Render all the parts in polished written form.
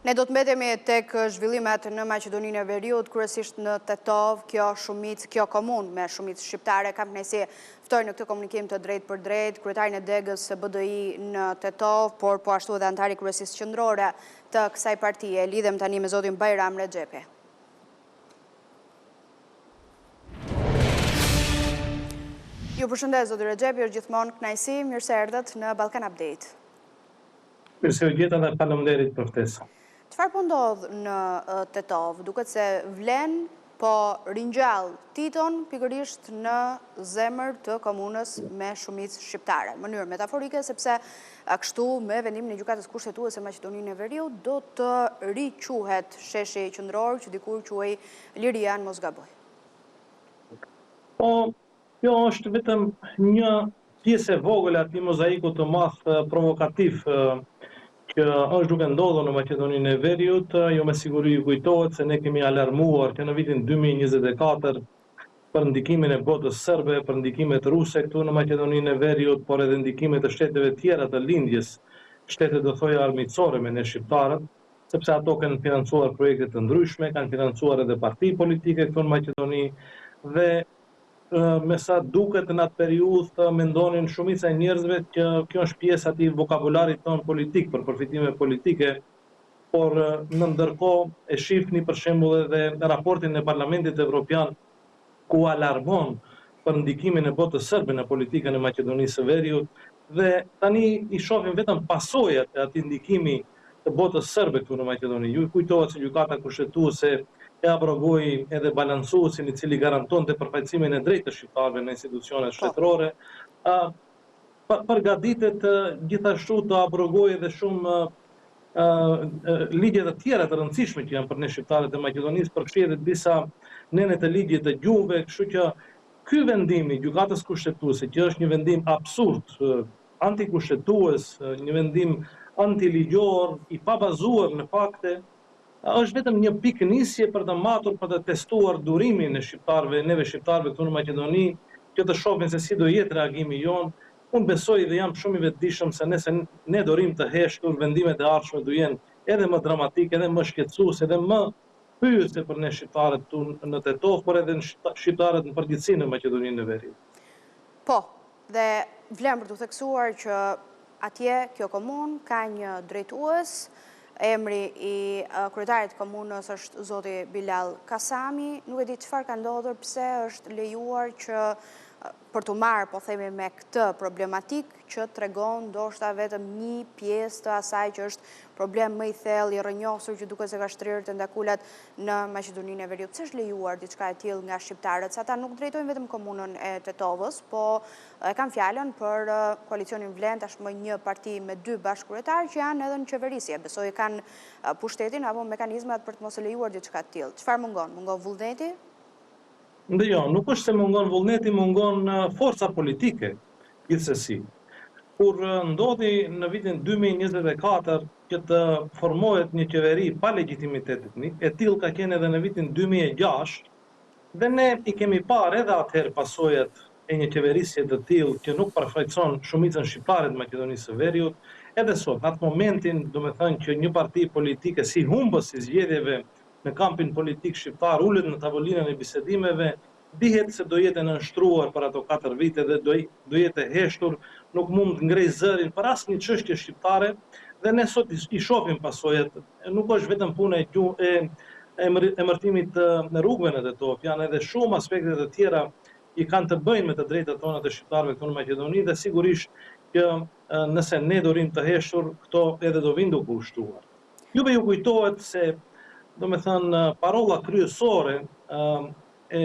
Ne do të mbetemi tek zhvillimet në Maqedoninë e Veriut, kryesisht në Tetovë, kjo shumicë, kjo komunë me shumicë shqiptare. Kam kënaqësi ftoj në këtë komunikim të drejtpërdrejtë kryetarin e degës së BDI në Tetovë, por po ashtu edhe anëtar i kryesisë qendrore të kësaj partie. Lidhem tani me zotin Bajram Rexhepi. Ju përshëndes zoti Rexhepi, është gjithmonë kënaqësi, mirë se erdhët në Balkan Update. Mirë se ju gjeta dhe faleminderit për ftesën. Çfarë po ndodh në Tetovë? Duket se Vlen po ringjall Titon pikërisht në zemër të komunës me shumicë shqiptare. Në mënyrë metaforike sepse kështu me vendimin e Gjykatës Kushtetuese Maqedoninë e Veriut do të riquhet sheshi qendror që dikur quhej Liria në mos gaboj. Po, Kjo është vetëm një pjesë e vogël e atij mozaiku të madh provokativ që është duke ndodhur në Maqedoninë e Veriut. Ju me siguri ju kujtohet se ne kemi alarmuar që në vitin 2024 për ndikimin e botës serbe, për ndikimet ruse këtu në Maqedoninë e Veriut, por edhe ndikimet e shteteve tjera të lindjes, shtete do thoja armiqësore me ne shqiptarët, sepse ato kanë financuar projekte të ndryshme, kanë financuar edhe parti politike këtu në Maqedoni dhe me sa duket në atë periudhë mendonin shumica e njerëzve që kjo është pjesë e atij vokabularit tonë politik për përfitime politike, por në ndërkohë e shihni për shembull edhe raportin e Parlamentit Evropian ku alarmon për ndikimin e botës serbe në politikën e Maqedonisë së Veriut dhe tani i shohim vetëm pasojat e atij ndikimi të botës serbe këtu në Maqedoni. Ju kujtohet se Gjykata Kushtetuese e abrogoi edhe balancuesin i cili garantonte përfaqësimin e drejtë të shqiptarëve në institucionet po. shtetërore. Ë përgatitet gjithashtu të abrogojë edhe shumë ligje të tjera të rëndësishme që janë për ne shqiptarët e Maqedonisë, përfshi edhe disa nene të ligjit të gjuhëve, kështu që ky vendim i Gjykatës Kushtetuese, që është një vendim absurd, antikushtetues, një vendim antiligjor, i pabazuar në fakte, është vetëm një pikënisje për të matur, për të testuar durimin e shqiptarëve, neve shqiptarëve këtu në Maqedoni, që të shohim se si do jetë reagimi jonë. Unë besoj dhe jam shumë i vetëdijshëm se nëse ne do rrimë të heshtur, vendimet e ardhshme do jenë edhe më dramatike, edhe më shqetësuese, edhe më fyese për ne shqiptarët këtu në Tetovë, por edhe shqiptarët në përgjithësi në Maqedoninë e Veriut. Po, Dhe vlen për t'u theksuar që atje kjo komunë ka një drejtues, emri i kryetarit të komunës është zoti Bilall Kasami, nuk e di çfarë ka ndodhur, pse është lejuar që për t'u marrë, po themi me këtë problematikë, që tregon ndoshta vetëm një pjesë të asaj që është problem më i thellë, i rrënjosur që duket se ka shtrirë tentakulat në Maqedoninë e Veriut. Pse është lejuar diçka e tillë nga shqiptarët? Se ata nuk drejtojnë vetëm komunën e Tetovës, po e kam fjalën për koalicionin Vlen, tashmë një parti me dy bashkëkryetarë që janë edhe në qeverisje. Besoj kanë pushtetin apo mekanizmat për të mos e lejuar diçka të tillë. Çfarë mungon? Mungon vullneti? Jo, nuk është se mungon vullneti, mungon forca politike, gjithsesi. Kur ndodhi në vitin 2024 që të formohet një qeveri pa legjitimitet etnik, e tillë ka qenë edhe në vitin 2006, dhe ne i kemi parë edhe atëherë pasojat e një qeverisje të tillë që nuk përfaqëson shumicën shqiptare të Maqedonisë së Veriut, edhe sot, në atë momentin, domethënë që një parti politike si humbës i zgjedhjeve në kampin politik shqiptar ulet në tavolinën e bisedimeve, dihet se do jetë e nënshtruar për ato 4 vite dhe do do jetë e heshtur, nuk mund të ngrejë zërin për asnjë çështje shqiptare dhe ne sot i shohim pasojat. Nuk është vetëm puna e gjuhë e emërtimit të rrugëve në Tetovë, janë edhe shumë aspekte të tjera që kanë të bëjnë me të drejtat tona të shqiptarëve këtu në Maqedoni dhe sigurisht që nëse ne do rrimë të heshtur, këto edhe do vinë duke u shtuar. Juve ju kujtohet se, domethënë, parolla kryesore e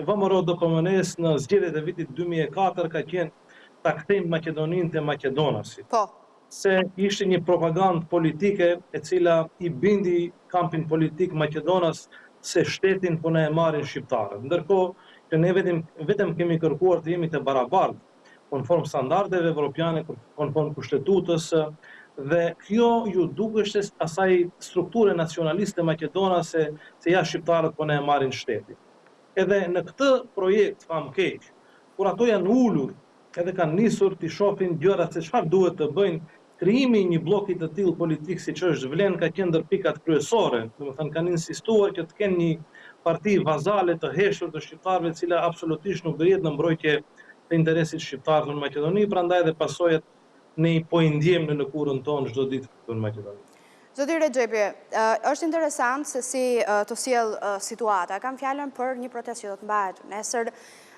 VMRO DPMNE-s në zgjedhjet e vitit 2004 ka qenë ta kthejmë Maqedoninë te maqedonasit. Po. Se ishte një propagandë politike e cila i bindi kampin politik maqedonas se shtetin po na e marrin shqiptarët. Ndërkohë që ne vetëm vetëm kemi kërkuar të jemi të barabartë konform standardeve evropiane, konform kushtetutës dhe kjo ju dukeshte asaj strukture nacionaliste maqedonase se ja shqiptarët po na e marrin shtetin. Edhe në këtë projekt famkeq, kur ato janë ulur edhe kanë nisur t'i shohin gjërat se çfarë duhet të bëjnë që. krijimi i një blloki të tillë politik siç është Vlen ka qenë ndër pikat kryesore, domethënë kanë insistuar që të kenë një parti vazale të heshtur të shqiptarëve e cila absolutisht nuk do jetë në mbrojtje të interesit shqiptar në Maqedoni, prandaj dhe pasojat ne po i ndjejmë në lëkurën tonë çdo ditë këtu në Maqedoni. Zoti Rexhepi, është interesant se si të sjell situata. Kam fjalën për një protestë që do të mbahet nesër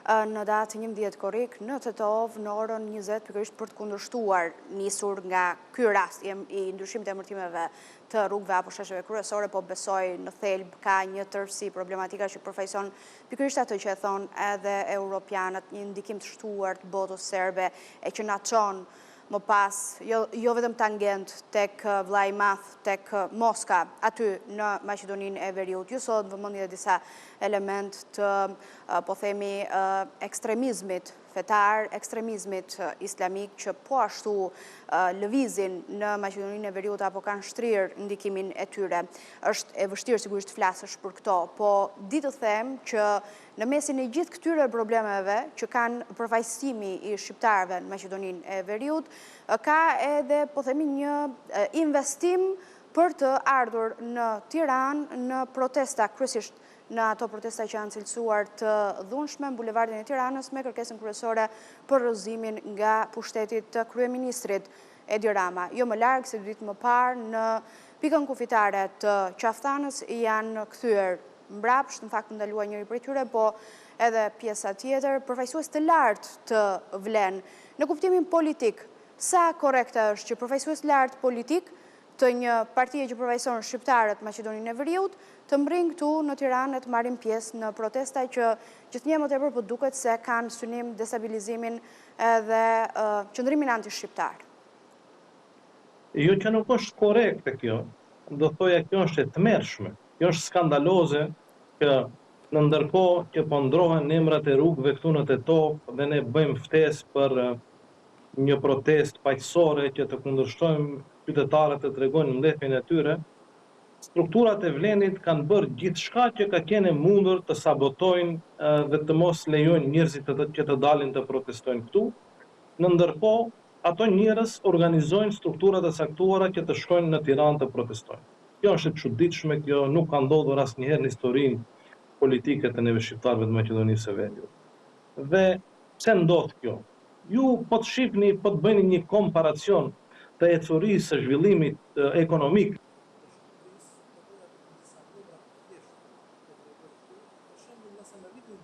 në datë 11 korrik në Tetovë në orën 20 pikërisht për të kundërshtuar nisur nga ky rast i ndryshimit të emërtimeve të rrugëve apo shesheve kryesore, po besoj në thelb ka një tërësi problematika që përfaqëson pikërisht atë që e thonë edhe europianët, një ndikim të shtuar të botës serbe e që na çon më pas, jo, jo vetëm tangent tek vëllai i madh, tek Moska, aty në Maqedoninë e Veriut. Ju sollët në vëmendje disa elementë të, po themi, ekstremizmit fetar, ekstremizmit islamik që po ashtu lëvizin në Maqedoninë e Veriut apo kanë shtrirë ndikimin e tyre. Është e vështirë sigurisht të flasësh për këto, po di të them që Në mesin e gjithë këtyre problemeve që kanë përfaqësimi i shqiptarëve në Maqedoninë e Veriut, ka edhe, po themi, një investim për të ardhur në Tiranë në protesta, kryesisht në ato protesta që janë cilësuar të dhunshme në bulevardin e Tiranës me kërkesën kryesore për rrëzimin nga pushteti të kryeministrit Edi Rama. Jo më larg se dy ditë më parë në pikën kufitare të Qafë Thanës janë kthyer mbrapsht, në fakt u ndalua njëri prej tyre, po edhe pjesa tjetër, përfaqësues të lartë të Vlen. Në kuptimin politik, sa korrekte është që përfaqësues të lartë politik të një partie që përfaqëson shqiptarët Maqedoninë e Veriut, të mbërrijnë këtu në Tiranë e të marrin pjesë në protesta që gjithnjë e më tepër po duket se kanë synim destabilizimin edhe qëndrimin antishqiptar. Jo që nuk është korrekte kjo, do thoja kjo është e tmerrshme. Kjo është skandaloze që në ndërkohë që po ndrohen emrat e rrugëve këtu në Tetovë dhe ne bëjmë ftesë për një protestë paqësore që të kundërshtojmë qytetarët të tregojnë mllefin e tyre, strukturat e Vlenit kanë bërë gjithçka që ka qenë e mundur të sabotojnë dhe të mos lejojnë njerëzit të që të dalin të protestojnë këtu. Në ndërkohë, ato njerëz organizojnë struktura të caktuara që të shkojnë në Tiranë të protestojnë. Kjo është e çuditshme, kjo nuk ka ndodhur asnjëherë në historinë politike të neve shqiptarëve të Maqedonisë së Veriut. Dhe pse ndodh kjo? Ju po të shihni, po të bëni një komparacion të ecurisë së zhvillimit ekonomik, të Shqipërisë, do doja vetëm disa numra të thjeshtë të tregoj këtu. Për shembull, nëse në vitin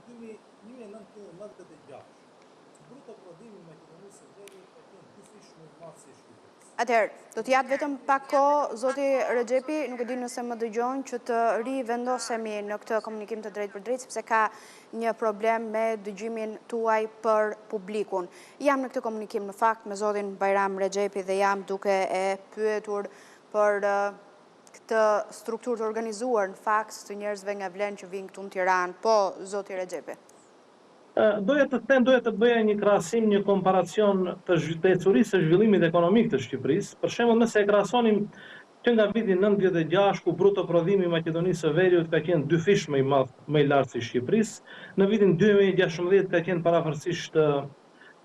1996 bruto prodhimi i Maqedonisë së Veriut ka qenë dyfish më i madh se i Shqipërisë. Atëherë, do të jap vetëm pak kohë, zoti Rexhepi, nuk e di nëse më dëgjon që të rivendosemi në këtë komunikim të drejtpërdrejtë, sepse ka një problem me dëgjimin tuaj për publikun. Jam në këtë komunikim në fakt me zotin Bajram Rexhepi dhe jam duke e pyetur për këtë strukturë të organizuar në fakt të njerëzve nga Vlen që vijnë këtu në Tiranë. Po, zoti Rexhepi. Doja të them, doja të bëja një krahasim, një komparacion të të ecurisë së zhvillimit ekonomik të Shqipërisë. Për shembull, nëse e krahasonim që nga viti 96, ku bruto prodhimi i Maqedonisë së Veriut ka qenë dyfish më i madh, më i lartë se i Shqipërisë, në vitin 2016 ka qenë parafërsisht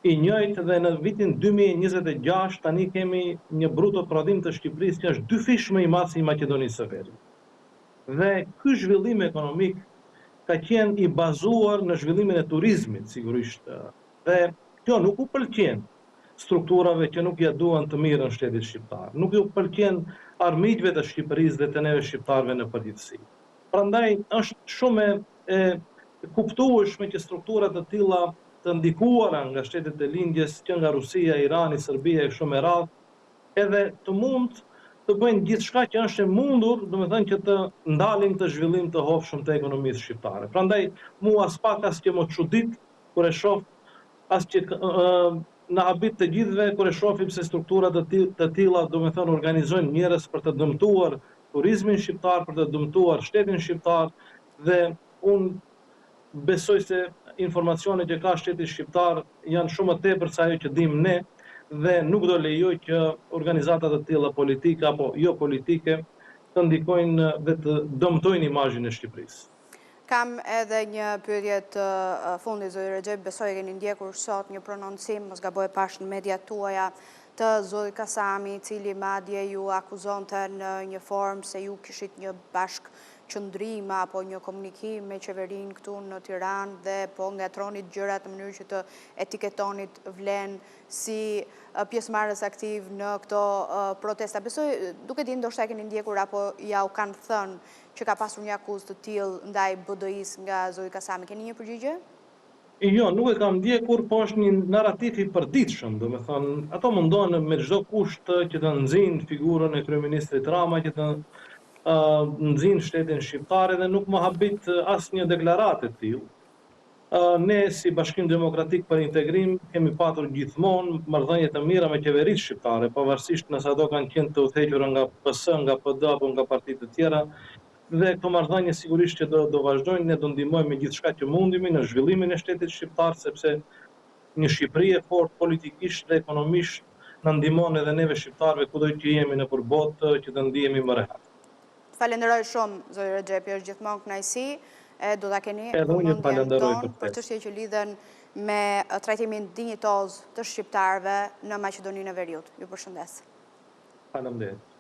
i njëjtë dhe në vitin 2026 tani kemi një bruto prodhim të Shqipërisë që është dyfish më i madh se i Maqedonisë së Veriut. Dhe ky zhvillim ekonomik ka qenë i bazuar në zhvillimin e turizmit, sigurisht. Dhe kjo nuk u pëlqen strukturave që nuk ia duan të mirën shtetit shqiptar. Nuk iu pëlqen armiqve të Shqipërisë dhe të neve shqiptarëve në përgjithësi. Prandaj është shumë e kuptueshme që struktura të tilla të ndikuara nga shtetet e lindjes, që nga Rusia, Irani, Serbia e kështu me radhë, edhe të mund të bëjnë gjithçka që është e mundur, domethënë që të ndalin këtë zhvillim të hovshëm të ekonomisë shqiptare. Prandaj mua aspak as që më çudit kur e shoh as që na habit të gjithëve kur e shohim se struktura të, të tilla, domethënë organizojnë njerëz për të dëmtuar turizmin shqiptar, për të dëmtuar shtetin shqiptar dhe unë Besoj se informacionet që ka shteti shqiptar janë shumë më tepër se ajo që dimë ne dhe nuk do lejoj që organizata të tilla politike apo jo politike të ndikojnë dhe të dëmtojnë imazhin e Shqipërisë. Kam edhe një pyetje të fundit, zoti Rexhepi, besoj e keni ndjekur sot një prononcim, mos gaboj e pashë në mediat tuaja, të zotit Kasami, i cili madje ju akuzonte në një formë se ju kishit një bashkëqëndrim apo një komunikim me qeverinë këtu në Tiranë dhe po ngatërronit gjërat në mënyrë që të etiketonit VLEN si pjesëmarrës aktiv në këto protesta. Besoj, nuk e di, ndoshta e keni ndjekur apo jua kanë thënë që ka pasur një akuzë të tillë ndaj BDI-së nga zoti Kasami. Keni një përgjigje? Jo, nuk e kam ndjekur, po është një narrativ i përditshëm, domethënë, ato mundohen me çdo kusht që të nxijnë figurën e kryeministrit Rama, që të nxijnë shtetin shqiptar edhe nuk më habit asnjë deklaratë e tillë. Ne si Bashkim Demokratik për Integrim kemi patur gjithmonë marrëdhënie të mira me qeveritë shqiptare, pavarësisht nëse ato kanë qenë të udhëhequra nga PS, nga PD apo nga parti të tjera, Dhe këto marrëdhënie sigurisht që do do vazhdojnë, ne do ndihmojmë me gjithçka që mundemi në zhvillimin e shtetit shqiptar sepse një Shqipëri e fortë politikisht dhe ekonomisht na ndihmon edhe neve shqiptarëve kudo që jemi nëpër botë që të ndihemi më rehat. Të falenderoj shumë, zoti Rexhepi, është gjithmonë kënaqësi e do ta keni vëmendjen tonë për çështje që lidhen me trajtimin dinjitoz të shqiptarëve në Maqedoninë e Veriut. Ju përshëndes. Faleminderit.